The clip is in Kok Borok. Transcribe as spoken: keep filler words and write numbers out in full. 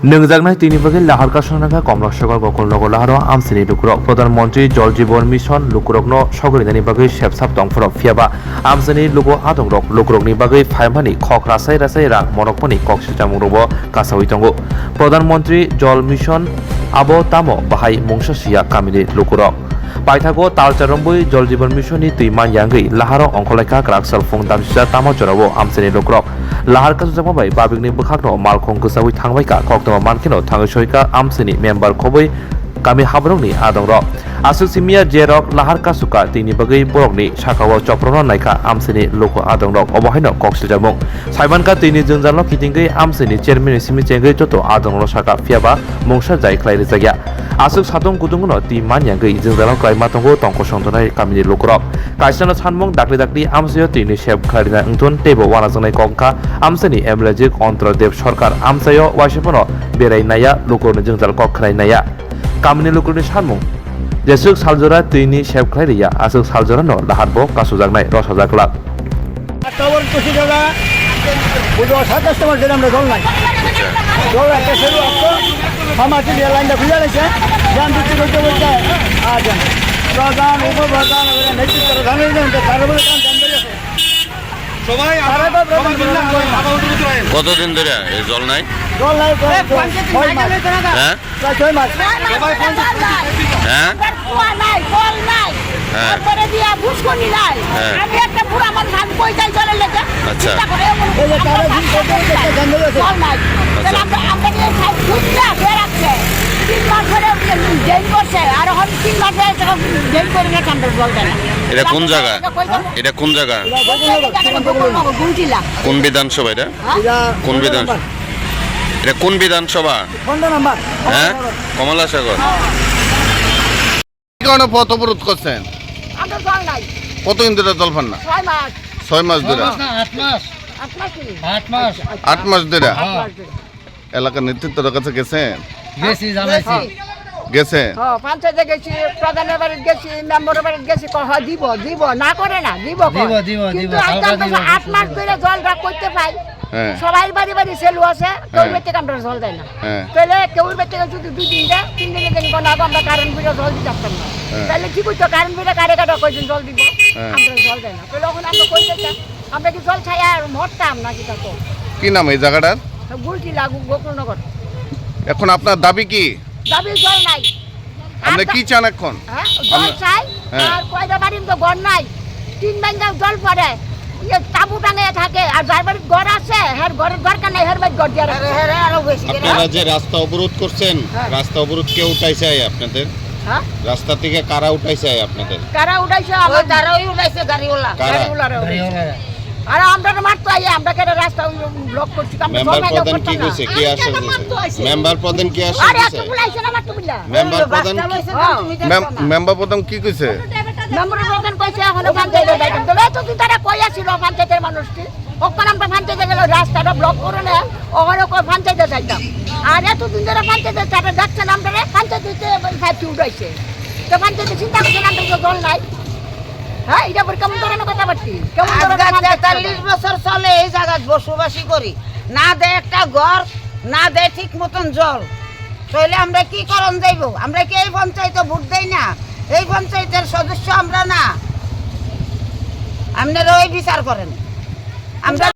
Nwngjaknai tini bagwi lahar kasongnangkha Komlasogor Gokulnagar laharo amchaini lukurok. Pradhan Mantri Jal Jeevan Mission lukurokno sogorinani bagwi sepsap tongphuru, phiyaba amchaini luku adongrok lukurokni bagwi phaimani khok rasai rasai rang monokmani kok swijamung rwbo kasawi tongo. Pradhan Mantri Jal Mission abo tamo bahai mungsa siya kamini lukurok. Paithago talcha rombwi Jal Jeevan Mission ni twi man yangwi laharo ongkhorlaikha kwrak salphung damsisa tamo jorao amchaini lukurok. Lahar kachujakma bai babikni bwkhakno malkhung kwchaui thangbaikha, koktwma mankheno thangwi soika amchaini member khobwi kami haborokni adongrok. Aswk simiya jerok lahar kachukha tini bagwi borokni sakao chopropno naikha amchaini luku adongrok, obo haino kok swijamung. Saimankha tini jwngjalo kitingwi amchaini chairman ni simi chengwi joto adongrokno sakha, phiyaba mungsa jai khlai rwjakya. Aswk satung kutungno twi man yangwi jwngjalo kwlaima tongo tongkosong tongnai kamini lukurok. Kaisano sanmung dakti dakti amchaio twini sep khlairina wngthun teibo uanajaknai kok wngkha amchaini M L A jwk Antaradeb Sarkar, amchaio waisa phano berai naiya, lukurokni jwngjal kok khnai naiya. Kamini lukurokni sanmung, jeswk saljora twini sep khlai rwya, aswk saljorano laharbo kachujaknai rwsajak glak. আটটা ওভার করছি দাদা, বুঝো, সাতাশ নম্বর দিলাম রে, জল নাই। জল একটা শুরু আসতো, মামা তুই লাইনটা খুঁজে লাগছে, জান দিচ্ছি বলতে বলতে, আর জান। প্রধান, উপপ্রধান, ওরা নেতৃত্ব প্রধান হয়ে যান, তো তারা বলে কাম জানতে গেছে। সবাই তারা তো প্রধান, প্রধান, প্রধান, প্রধান। কতদিন ধরে এই জল নাই? জল নাই, জল, জল, ছয় মাস। হ্যাঁ? প্রায় ছয় মাস। হ্যাঁ? কুয়া নাই, কল নাই, হ্যাঁ। তারপরে দিয়া ফুসকুনি নাই। হ্যাঁ। আমি একটা বুড়া মানুষ, আমি কই যাই জলের লেগে? আচ্ছা। চিন্তা করে এমন এই যে তারা দিন করতে করতে একটা গন্ধ আছে। জল নাই। আচ্ছা। তাহলে আমরা, আমরা নিয়ে সব ঘুরতে বেড়াচ্ছে। তিন মাস ধরে ড্রেন করছে, আর এখন তিন মাস হয়ে গেছে, এখন ড্রেন করে গেছে, আমরা জল দেয় না। এটা কোন জায়গা? এটা কই জায়গা? এটা কোন জায়গা? এটা গোকুলনগর, গোকুলনগর, গুলটিলা। কোন বিধানসভা এটা? হ্যাঁ? এটা কোন বিধান-, এটা কোন বিধানসভা? পনেরো নম্বর। হ্যাঁ? কমলাসাগর। কি কারণে পথ অবরোধ করছেন? আমরা জল নাই। কতদিন ধরে জল পান না? ছয় মাস। ছয় মাস ধরে? ছয় মাস না, আট মাস। আট মাস কি? আট মাস। আট মাস ধরে? হ্যাঁ। আট মাস ধরে। এলাকার নেতৃত্বের কাছে গেছেন? গেছি, জানাইছি। গেছি। গেছেন? হ্যাঁ, পঞ্চায়েতে গেছি, প্রধানের বাড়িতে গেছি, মেম্বারের বাড়িতে গেছি, কয়, "হ্যাঁ, দিব, দিব, না করে না, দিব," কয়। দিব, দিব, কিন্তু দিব, আজকে সরকার আমরা দিব, আট মাস দিব। ধরে জলটা করতে পাই। হ্যাঁ। সবাই বাড়ি বাড়ি সেলু আছে, কেউ হ্যাঁ। বেঁচে কামড়ে জল দেয় না। হ্যাঁ। তাহলে কেউ বেঁচে যদি দুই দিন দেয়, তিন দিনের দিন কোনো আগে আমরা কারেন্ট বিলে জল দিতে পারতাম না। হ্যাঁ। তাহলে কি করতো? কারেন্ট বিলে কারে কাটা কয়জন জল দিব? হ্যাঁ। আমরা জল দেয় না। তাহলে ওখানে আমরা কই যেতাম? আমরা কি জল ছাড়া আর মরতাম নাকি তখন? কি নাম এই জায়গাটার? গুলটিলা, গো-, গোকুলনগর। এখন আপনার দাবি কি? দাবি জল নাই। আপনি আমরা কি চান এখন? হ্যাঁ? জল আমরা চাই, হ্যাঁ। আর কয়টা বাড়ির তো ঘর নাই। তিন ভাঙ্গা জল পড়ে, ইয়ে তাঁবু টাঙিয়ে থাকে, আর যার বাড়ির ঘর আছে, হের ঘরের দরকার নাই, হের বাড়ির ঘর দিয়ে রাখছে। হেরে, হেরে আরো বেশি করে। আপনারা যে রাস্তা অবরোধ করছেন, হ্যাঁ। রাস্তা অবরোধ কে উঠাইছে আপনাদের? হ্যাঁ? রাস্তা থেকে কারা উঠাইছে আপনাদের? কারা উঠাইছে? ওই আমার তারাই উঠাইছে, গাড়িওয়ালা। কারা? গাড়িওয়ালারা উঠাইছে। গাড়িওয়ালারা। আরে আমরা তো মারতো আইয়া, আমরা কেন রাস্তা ওই ব্লক করছি? আমরা মেম্বার সবাই প্রধান কি করতাম না। কইছে? কি আশ্বাস দিছে? মেম্বার প্রধান কি আশ্বাস আরে দিছে? এত বলে আইছে না, মারতো বললা। মেম্বার প্রধান বাচ্চা কি, লইছে না, হ্যাঁ। তুমি মেম-, দেখছো না। মেম্বার প্রধান কি কইছে? মেম্বার প্রধান কইছে, এখনো পঞ্চায়েতে যাইতাম। তো এতদিন তারা কই আছিল পঞ্চায়েতের মানুষটি? ওখানে আমরা পঞ্চায়েতে গেলে রাস্তাটা ব্লক করে নেয়, ওখানে কই পঞ্চায়েতে যাইতাম। আর এতদিন ধরে পঞ্চায়েতে তারা ডাকছেন আমরা, পঞ্চায়েতে ফাইভ উঠাইছে। তো পঞ্চায়েতে চিন্তা করছেন, আমরা তো দল নাই। হ্যাঁ, এটা আবার কেমন ধরনের কথাবার্তা? কেমন ধরনের আজকে মানসিকতা? তেতাল্লিশ বছর চলে এই জায়গায় বসবাসী করি, না দেয় একটা ঘর, না দেয় ঠিক মতন জল, তাহলে আমরা কি করণ যাইব? আমরা কি এই পঞ্চায়েতে ভোট দেই না? এই পঞ্চায়েতের সদস্য আমরা না? আপনারা ওই বিচার করেন। আমরা